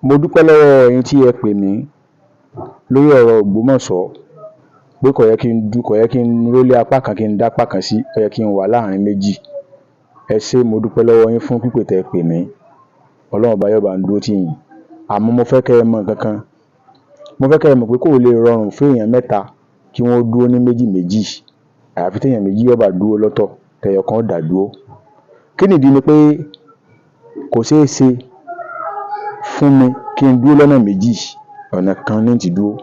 Mo dúpẹ́ lọ́wọ́ ẹ̀yin tí ẹ pè mí lórí ọ̀rọ̀ Ògbómọ̀ṣọ́ pé kò yẹ kí n kò yẹ kí n rólé apá kan, kí n dá apá kan sí, ó yẹ kí n wà láàrin méjì. Ẹ ṣé, mo dúpẹ́ lọ́wọ́ yín fún pípè tẹ́ ẹ pè mí. Ọlọ́run Ọba yóò bá ń dúró tì yín. Àmọ́ mo fẹ́ kẹ́ ẹ mọ nǹkan kan. Mo fẹ́ kẹ́ ẹ mọ̀ pé kò lè rọrùn fún èèyàn mẹ́ta kí wọ́n dúró ní méjì méjì, àyàfi téèyàn méjì ó bá dúró lọ́tọ̀, tẹyọ kan ó dá dúró. Kí nìdí? Ni pé kò ṣeé ṣe fún mi kí n dúró lọ́nà méjì, ọ̀nà kan ní ti dúró.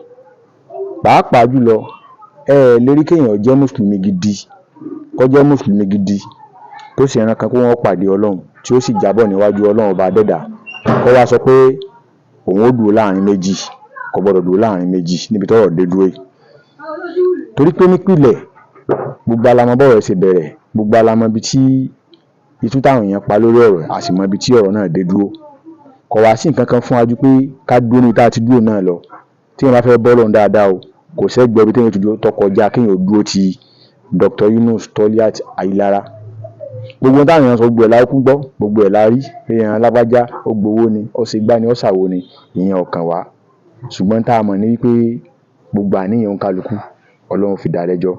Pàápàá jùlọ, ẹ ẹ̀ lè rí kéèyàn jẹ́ mùsùlùmí gidi, kó jẹ́ mùsùlùmí gidi, tó sì ran kan pé wọ́n pàdé Ọlọ́run, tí ó sì jábọ̀ níwájú Ọlọ́run Ọba Adẹ́dàá, kó wá sọ pé òun ó dúró láàrin méjì. Kò gbọdọ̀ dúró láàrin méjì níbi tọ́rọ̀ dé dúró yìí. Torí pé nípìnlẹ̀, gbogbo wa la mọ bọ́rọ̀ ṣe bẹ̀rẹ̀, gbogbo wa la mọ ibi tí itú táwọn èèyàn pa lórí ọ̀rọ̀, a sì mọ ibi tí ọ̀rọ̀ náà dé dúró. Kò wá sí nǹkan kan fún wa ju pé ká dúró níbi tá a ti dúró náà lọ. Téèyàn bá fẹ́ bọ́ Ọlọ́run dáadáa o, kò sẹ́gbẹ̀ẹ́ ibi téèyàn ti dúró tó kọjá kéèyàn ó dúró ti Dr. Yunus Toliat Ayilara. Gbogbo ohun táwọn èèyàn sọ, gbogbo ẹ̀ la kúkú gbọ́, gbogbo ẹ̀ la rí. Èèyàn lágbájá ó gbowó ni, ó ṣe gbá ni, ó ṣàwo ni, ìyẹn ò kàn wá. Ṣùgbọ́n tá a mọ̀ ni wípé gbogbo àníyàn oníkálukú, Ọlọ́run fi dá lẹ́jọ́.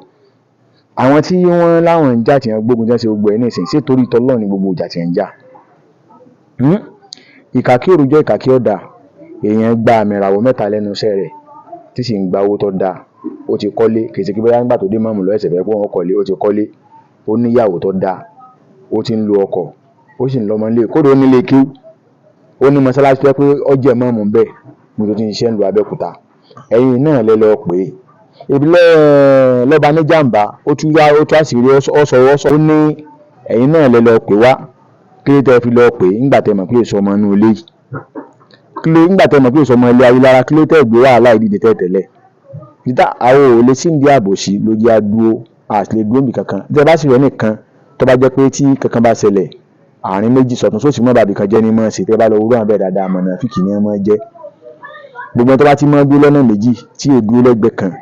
Àwọn tí wọ́n láwọn ń jà, tí wọ́n gbógun, tí wọ́n ṣe gbogbo ẹ̀ nísìnyí, ṣé torí tọlọ́run ni gbogbo ìjà tí wọ́n ń jà? Ìkà kí òrùjọ́, ìkà kí ọ̀dà. Èèyàn gba àmì ìràwọ̀ mẹ́ta lẹ́nu iṣẹ́ rẹ̀, tí sì ń gba owó tó dáa. Ó ti kọ́lé, kì í ṣe pé bóyá nígbà tó dé mọ́ọ̀mù ló ṣẹ̀ṣẹ̀ fẹ́ pé òun ó kọ́lé, ó ti kọ́lé, ó níyàwó tó dáa, ó ti ń lo ọkọ̀, ó sì ń lọ́mọ nílé, kódà ó nílé kéwú, ó ní mọ́sálásí tó jẹ́ pé ó jẹ́ ìmáàmù ńbẹ̀ níbi tó ti ń ṣiṣẹ́ nílùú Abẹ́òkúta. Ẹ̀yin náà lẹ lọ pè é. Ìbílẹ̀ lọ́ba níjàmbá, ó tún yá, ó tú àṣírí, ó sọ, ó ní ẹ̀yin náà lẹ lọ pè wá. Kí ló tẹ́ fi lọ pè é nígbà tẹ́ mọ̀ pé èso ọmọ inú ilé yìí? Kí ló nígbà tẹ́ mọ̀ pé èso ọmọ ilé Ayélára, kí ló tẹ́ gbé wàhálà yìí dìde tẹ́lẹ̀tẹ́lẹ̀? Títà àwọn ò lè sí ní àbòsí ló jẹ́ á dúró, a sì lè dúró níbì kankan. Tí ẹ bá sì rẹ́ nìkan tó bá jẹ́ pé tí kankan bá ṣẹlẹ̀, àárín méjì sọ̀tún sósì mọ́ bàbí kan jẹ́ ní mọ́ ṣe. Tẹ́ bá lọ wúrọ̀ àwọn bẹ́ẹ̀ dáadáa, mọ̀nàfíkì ni wọ́n máa jẹ́. Gbogbo tó bá ti máa dúró lọ́nà méjì tí ò dúró lẹ́gbẹ̀ẹ́ kan,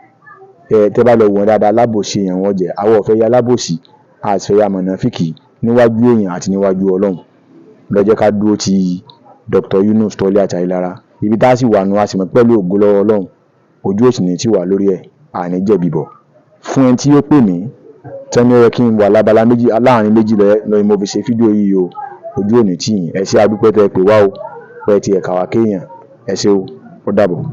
ẹ tẹ́ bá lọ wò wọ́n dáadáa, alábòsí èèyàn wọ́n jẹ́. Àwọn ò fẹ́ ya alábòsí, a sì fẹ́ ya mọ̀nàfíkì níwájú èèyàn àti níwájú Ọlọ́run. Ló jẹ́ ká dúró ti Dr. Yunus Toliat Ayilara. Ibi tá a sì wà nù, a sì mọ̀ pẹ̀lú ògo lọ́wọ́ Ọlọ́run, ojú òsì ní tí wà lórí ẹ̀, àní jẹ̀bi bọ̀. Fún ẹni tí ó pè mí tán ní ó yẹ kí n wà lábala méjì, láàrin méjì lọ mo fi ṣe fídíò yìí o. Ojú òní tì yín. Ẹ ṣé, adúpẹ́ tẹ́ ẹ pè wá o, pé ẹ ti ẹ̀ka wá kéèyàn. Ẹ ṣé o, ó dàbọ̀.